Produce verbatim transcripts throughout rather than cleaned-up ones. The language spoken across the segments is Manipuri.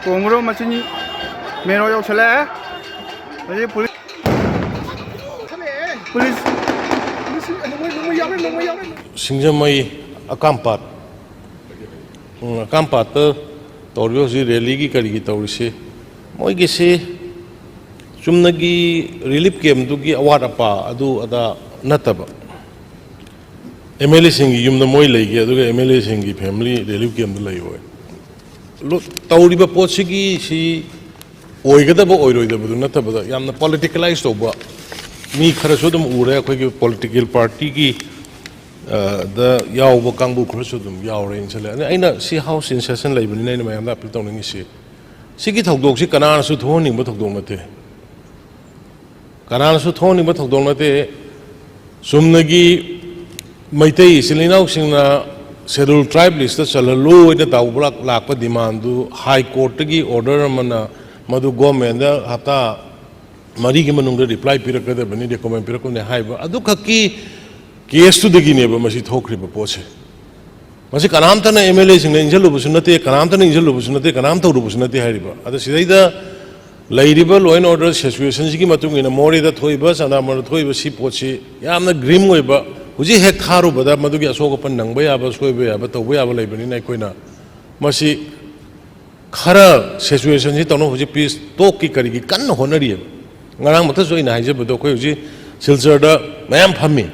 ꯀꯣꯡꯒ꯭ꯔꯣ ꯃꯆꯤꯟ ꯃꯦꯔꯣ ꯌꯧꯁꯜꯂꯛꯑꯦ꯫ ꯍꯧꯖꯤꯛ ꯄꯨꯂꯤꯁ, ꯄꯨꯂꯤꯁ꯫ ꯁꯤꯡꯖꯃꯩ ꯑꯀꯥꯝꯄꯥꯠ, ꯎꯝ, ꯑꯀꯥꯝꯄꯥꯠꯇ ꯇꯧꯔꯤꯕ ꯍꯧꯖꯤꯛ ꯔꯦꯂꯤꯒꯤ ꯀꯔꯤꯒꯤ ꯇꯧꯔꯤꯁꯤ, ꯃꯣꯏꯒꯤꯁꯤ ꯆꯨꯝꯅꯒꯤ ꯔꯤꯂꯤꯐ ꯀꯦꯝꯗꯨꯒꯤ ꯑꯋꯥꯠ ꯑꯄꯥ ꯑꯗꯨ ꯑꯗꯥ ꯅꯠꯇꯕ, ꯑꯦꯝ ꯑꯦꯜ ꯑꯦꯁꯤꯡꯒꯤ ꯌꯨꯝꯗ ꯃꯣꯏ ꯂꯩꯒꯦ, ꯑꯗꯨꯒ ꯑꯦꯝ ꯑꯦꯜ ꯑꯦꯁꯤꯡꯒꯤ ꯐꯦꯃꯤꯂꯤ ꯔꯤꯂꯤꯐ ꯀꯦꯝꯗ ꯂꯩꯌꯣꯏ꯫ ꯂꯣ-, ꯇꯧꯔꯤꯕ ꯄꯣꯠꯁꯤꯒꯤ ꯁꯤ ꯑꯣꯏꯒꯗꯕ ꯑꯣꯏꯔꯣꯏꯗꯕꯗꯨ ꯅꯠꯇꯕꯗ, ꯌꯥꯝꯅ ꯄꯣꯂꯤꯇꯤꯀꯦꯂꯥꯏꯁ ꯇꯧꯕ ꯃꯤ ꯈꯔꯁꯨ ꯑꯗꯨꯝ ꯎꯔꯦ꯫ ꯑꯩꯈꯣꯏꯒꯤ ꯄꯣꯂꯤꯇꯤꯀꯦꯜ ꯄꯥꯔꯇꯤꯒꯤ, ꯑ, ꯗ ꯌꯥꯎꯕ ꯀꯥꯡꯕꯨ ꯈꯔꯁꯨ ꯑꯗꯨꯝ ꯌꯥꯎꯔꯦ ꯏꯟꯁꯤꯜꯂꯦ꯫ ꯑꯗ ꯑꯩꯅ ꯁꯤ ꯍꯥꯎꯁ ꯏꯟ ꯁꯦꯁꯟ ꯂꯩꯕꯅꯤꯅ ꯑꯩꯅ ꯃꯌꯥꯝꯗ ꯑꯄꯤꯜ ꯇꯧꯅꯤꯡꯉꯤꯁꯤ, ꯁꯤꯒꯤ ꯊꯧꯗꯣꯛꯁꯤ ꯀꯅꯥꯅꯁꯨ ꯊꯣꯛꯍꯟꯅꯤꯡꯕ ꯊꯧꯗꯣꯛ ꯅꯠꯇꯦ꯫ ꯀꯅꯥꯅꯁꯨ ꯊꯣꯛꯍꯟꯅꯤꯡꯕ ꯊꯧꯗꯣꯛ ꯅꯠꯇꯦ꯫ ꯆꯨꯝꯅꯒꯤ ꯃꯩꯇꯩ ꯏꯆꯤꯜ ꯏꯅꯥꯎꯁꯤꯡꯅ ꯁꯦꯗꯨꯜ ꯇ꯭ꯔꯥꯏꯕ ꯂꯤꯁꯇ ꯆꯜꯍꯜꯂꯨ ꯍꯥꯏꯅ ꯇꯧꯕ ꯂꯥꯛ-, ꯂꯥꯛꯄ ꯗꯤꯃꯥꯟꯗꯨ ꯍꯥꯏ ꯀꯣꯔꯠꯇꯒꯤ ꯑꯣꯔꯗꯔ ꯑꯃꯅ ꯃꯗꯨ ꯒꯣꯔꯃꯦꯟꯗ ꯍꯞꯇꯥ ꯃꯔꯤꯒꯤ ꯃꯅꯨꯡꯗ ꯔꯤꯄ꯭ꯂꯥꯏ ꯄꯤꯔꯛꯀꯗꯕꯅꯤ, ꯗꯣꯀꯨꯃꯦꯟ ꯄꯤꯔꯛꯀꯗꯕꯅꯤ ꯍꯥꯏꯕ ꯑꯗꯨꯈꯛꯀꯤ ꯀꯦꯁꯇꯨꯗꯒꯤꯅꯦꯕ ꯃꯁꯤ ꯊꯣꯛꯈ꯭ꯔꯤꯕ ꯄꯣꯠꯁꯦ꯫ ꯃꯁꯤ ꯀꯅꯥꯝꯇꯅ ꯑꯦꯝ ꯑꯦꯜ ꯑꯦꯁꯤꯡꯅ ꯏꯟꯁꯤꯜꯂꯨꯕꯁꯨ ꯅꯠꯇꯦ, ꯀꯅꯥꯝꯇꯅ ꯏꯟꯁꯤꯜꯂꯨꯕꯁꯨ ꯅꯠꯇꯦ, ꯀꯅꯥꯝ ꯇꯧꯔꯨꯕꯁꯨ ꯅꯠꯇꯦ ꯍꯥꯏꯔꯤꯕ꯫ ꯑꯗ ꯁꯤꯗꯩꯗ ꯂꯩꯔꯤꯕ law and order situationꯁꯤꯒꯤ ꯃꯇꯨꯡ ꯏꯟꯅ ꯃꯣꯔꯦꯗ ꯊꯣꯛꯏꯕ, ꯆꯟꯗ꯭ꯔꯃꯟꯗ ꯊꯣꯛꯏꯕ ꯁꯤ ꯄꯣꯠꯁꯤ ꯌꯥꯝꯅ ꯒ꯭ꯔꯤꯝ ꯑꯣꯏꯕ, ꯍꯧꯖꯤꯛ ꯍꯦꯛ ꯊꯥꯔꯨꯕꯗ ꯃꯗꯨꯒꯤ ꯑꯁꯣꯛ ꯑꯄꯟ ꯅꯪꯕ ꯌꯥꯕ, ꯁꯣꯏꯕ ꯌꯥꯕ, ꯇꯧꯕ ꯌꯥꯕ ꯂꯩꯕꯅꯤꯅ ꯑꯩꯈꯣꯏꯅ ꯃꯁꯤ ꯈꯔ situationꯁꯤ ꯇꯧꯅꯕ ꯍꯧꯖꯤꯛ peace talkꯀꯤ ꯀꯔꯤꯒꯤ ꯀꯟꯅ ꯍꯣꯠꯅꯔꯤꯑꯕ꯫ ꯉꯔꯥꯡꯃꯛꯇꯁꯨ ꯑꯩꯅ ꯍꯥꯏꯖꯕꯗꯣ, ꯑꯩꯈꯣꯏ ꯍꯧꯖꯤꯛ ꯁꯤꯜꯆꯔꯗ ꯃꯌꯥꯝ ꯐꯝꯃꯤ,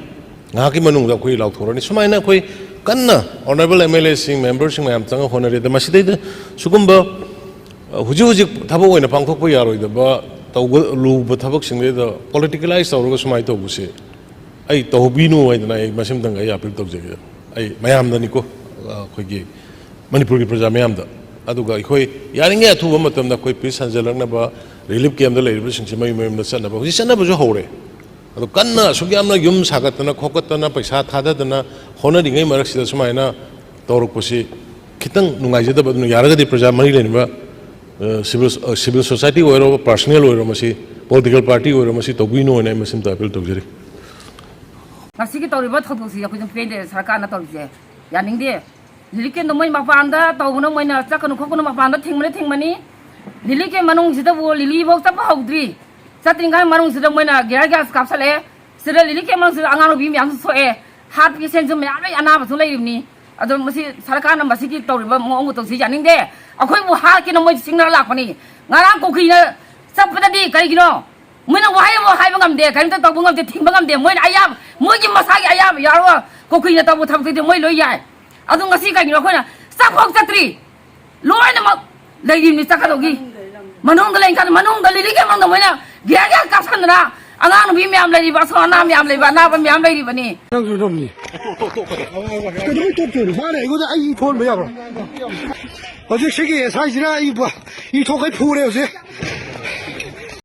ꯉꯥꯏꯍꯥꯛꯀꯤ ꯃꯅꯨꯡꯗ ꯑꯩꯈꯣꯏ ꯂꯥꯎꯊꯣꯔꯛꯑꯅꯤ꯫ ꯁꯨꯃꯥꯏꯅ ꯑꯩꯈꯣꯏ ꯀꯟꯅ honourable MLAꯁꯤꯡ, memberꯁꯤꯡ ꯃꯌꯥꯝ ꯆꯪꯉꯒ ꯍꯣꯠꯅꯔꯤ꯫ ꯑꯗ ꯃꯁꯤꯗꯩꯗ ꯁꯤꯒꯨꯝꯕ, ꯑ, ꯍꯧꯖꯤꯛ ꯍꯧꯖꯤꯛ ꯊꯕꯛ ꯑꯣꯏꯅ ꯄꯥꯡꯊꯣꯛꯄ ꯌꯥꯔꯣꯏꯗꯕ, ꯇꯧꯕ ꯂꯨꯕ ꯊꯕꯛꯁꯤꯡꯗꯩꯗ politicalize ꯇꯧꯔꯒ ꯁꯨꯃꯥꯏꯅ ꯇꯧꯕꯁꯦ ꯑꯩ ꯇꯧꯕꯤꯅꯨ ꯍꯥꯏꯗꯅ ꯑꯩ ꯃꯁꯤꯃꯇꯪꯒ ꯑꯩ ꯑꯄꯤꯜ ꯇꯧꯖꯒꯦ꯫ ꯑꯩ ꯃꯌꯥꯝꯗꯅꯤꯀꯣ, ꯑꯩꯈꯣꯏꯒꯤ ꯃꯅꯤꯄꯨꯔꯒꯤ ꯄ꯭ꯔꯖꯥ ꯃꯌꯥꯝꯗ꯫ ꯑꯗꯨꯒ ꯑꯩꯈꯣꯏ ꯌꯥꯔꯤꯉꯩ ꯑꯊꯨꯕ ꯃꯇꯝꯗ ꯑꯩꯈꯣꯏ peace ꯍꯟꯖꯜꯂꯛꯅꯕ, ꯔꯤꯂꯤꯐ ꯀꯦꯝꯗ ꯂꯩꯔꯤꯕꯁꯤꯡꯁꯦ ꯃꯌꯨꯝ ꯃꯌꯨꯝꯗ ꯆꯠꯅꯕ, ꯍꯧꯖꯤꯛ ꯆꯠꯅꯕꯁꯨ ꯍꯧꯔꯦ꯫ ꯑꯗꯣ ꯀꯟꯅ ꯑꯁꯨꯛ ꯌꯥꯝꯅ ꯌꯨꯝ ꯁꯥꯒꯠꯇꯅ ꯈꯣꯀꯠꯇꯅ ꯄꯩꯁꯥ ꯊꯥꯗꯗꯅ ꯍꯣꯠꯅꯔꯤꯉꯩ ꯃꯔꯛꯁꯤꯗ ꯁꯨꯃꯥꯏꯅ ꯇꯧꯔꯛꯄꯁꯤ ꯈꯤꯇꯪ ꯅꯨꯡꯉꯥꯏꯖꯗꯕ꯫ ꯑꯗꯨꯅ ꯌꯥꯔꯒꯗꯤ ꯄ꯭ꯔꯖꯥ ꯃꯔꯤ ꯂꯩꯅꯕ, ꯑ, civil, ꯑ, civil society ꯑꯣꯏꯔꯣ, personal ꯑꯣꯏꯔꯣ, ꯃꯁꯤ political party ꯑꯣꯏꯔꯣ, ꯃꯁꯤ ꯇꯧꯕꯤꯅꯨ ꯍꯥꯏꯅ ꯑꯩ ꯃꯁꯤꯃꯇ ꯑꯄꯤꯜ ꯇꯧꯖꯔꯤ꯫ ꯉꯁꯤꯒꯤ ꯇꯧꯔꯤꯕ ꯊꯧꯗꯣꯛꯁꯤ ꯑꯩꯈꯣꯏ ꯑꯗꯨꯝ ꯄꯦꯟꯗꯦ, ꯁꯔꯀꯥꯔꯅ ꯇꯧꯔꯤꯁꯦ ꯌꯥꯅꯤꯡꯗꯦ꯫ ꯂꯤꯂꯤ ꯀꯦꯝꯗꯣ ꯃꯣꯏ ꯃꯄꯥꯟꯗ ꯇꯧꯕꯅ, ꯃꯣꯏꯅ ꯆꯠꯀꯅꯨ ꯈꯣꯠꯀꯅꯨ ꯃꯄꯥꯟꯗ ꯊꯤꯡꯕꯅ ꯊꯤꯡꯕꯅꯤ꯫ ꯂꯤꯂꯤ ꯀꯦꯝ ꯃꯅꯨꯡꯁꯤꯗꯕꯨ ꯂꯤꯂꯤꯐꯧ ꯆꯠꯄ ꯍꯧꯗ꯭ꯔꯤ꯫ ꯆꯠꯇ꯭ꯔꯤꯉꯩ ꯃꯅꯨꯡꯁꯤꯗ ꯃꯣꯏꯅ ꯒꯤꯌꯥꯔ ꯒ꯭ꯌꯥꯁ ꯀꯥꯞꯁꯜꯂꯛꯑꯦ꯫ ꯁꯤꯗ ꯂꯤꯂꯤ ꯀꯦꯝ ꯃꯅꯨꯡꯁꯤꯗ ꯑꯉꯥꯡ ꯅꯨꯄꯤ ꯃꯌꯥꯝꯁꯨ ꯁꯣꯛꯑꯦ꯫ ꯍꯥꯔꯠ ꯄꯦꯁꯦꯟꯁꯨ ꯃꯌꯥꯝ ꯂꯩ, ꯑꯅꯥꯕꯁꯨ ꯂꯩꯔꯤꯕꯅꯤ꯫ ꯑꯗꯣ ꯃꯁꯤ ꯁꯔꯀꯥꯔꯅ ꯃꯁꯤꯒꯤ ꯇꯧꯔꯤꯕ ꯃꯑꯣꯡ ꯃꯇꯧꯁꯤ ꯌꯥꯅꯤꯡꯗꯦ꯫ ꯑꯩꯈꯣꯏꯕꯨ ꯍꯥꯠꯀꯦꯅ ꯃꯣꯏ ꯁꯤꯡꯅꯔ ꯂꯥꯛꯄꯅꯤ꯫ ꯉꯔꯥꯡ ꯀꯨꯀꯤꯅ ꯆꯠꯄꯗꯗꯤ ꯀꯔꯤꯒꯤꯅꯣ? ꯃꯣꯏꯅ ꯋꯥꯍꯩ ꯑꯃ ꯍꯥꯏꯕ ꯉꯝꯗꯦ, ꯀꯔꯤꯝꯇ ꯇꯧꯕ ꯉꯝꯗꯦ, ꯊꯤꯡꯕ ꯉꯝꯗꯦ꯫ ꯃꯣꯏꯅ ꯑꯌꯥꯕ, ꯃꯣꯏꯒꯤ ꯃꯁꯥꯒꯤ ꯑꯌꯥꯕ ꯌꯥꯎꯔꯒ ꯀꯨꯀꯤꯅ ꯇꯧꯕ ꯊꯕꯛꯇꯨꯗꯤ ꯃꯣꯏ ꯂꯣꯏ ꯌꯥꯏ꯫ ꯑꯗꯨ ꯉꯁꯤ ꯀꯩꯒꯤꯅꯣ ꯑꯩꯈꯣꯏꯅ ꯆꯠꯐꯥꯎ ꯆꯠꯇ꯭ꯔꯤ? ꯂꯣꯏꯅꯃꯛ ꯂꯩꯔꯤꯕꯅꯤ ꯆꯠꯀꯗꯧꯒꯤ꯫ ꯃꯅꯨꯡꯗ ꯂꯩꯔꯤꯀꯥꯟꯗ, ꯃꯅꯨꯡꯗ ꯂꯤꯂꯤ ꯀꯦꯝ ꯃꯅꯨꯡꯗ ꯃꯣꯏꯅ ꯒ꯭ꯌꯥꯔ ꯒ꯭ꯌꯥꯔ ꯀꯥꯞꯁꯟꯗꯅ ꯑꯉꯥꯡ ꯅꯨꯄꯤ ꯃꯌꯥꯝ ꯂꯩꯔꯤꯕ, ꯑꯁꯣꯛ ꯑꯅꯥ ꯃꯌꯥꯝ ꯂꯩꯕ, ꯑꯅꯥꯕ ꯃꯌꯥꯝ ꯂꯩꯔꯤꯕꯅꯤ꯫ ꯅꯪꯁꯨ ꯅꯝꯅꯤ꯫ ꯀꯩꯗꯧꯕꯩ ꯇꯣꯛꯇꯣꯏꯅꯣ? ꯃꯥꯅ ꯑꯩꯉꯣꯟꯗ ꯑꯩ ꯏ ꯊꯣꯛꯍꯟꯕ ꯌꯥꯕ꯭ꯔꯣ? ꯍꯧꯖꯤꯛ ꯁꯤꯒꯤ ꯑꯦꯁ ꯑꯥꯏꯁꯤꯅ ꯑꯩ ꯕ-, ꯏ ꯊꯣꯛꯈꯩ ꯐꯨꯔꯦ ꯍꯧꯖꯤꯛ꯫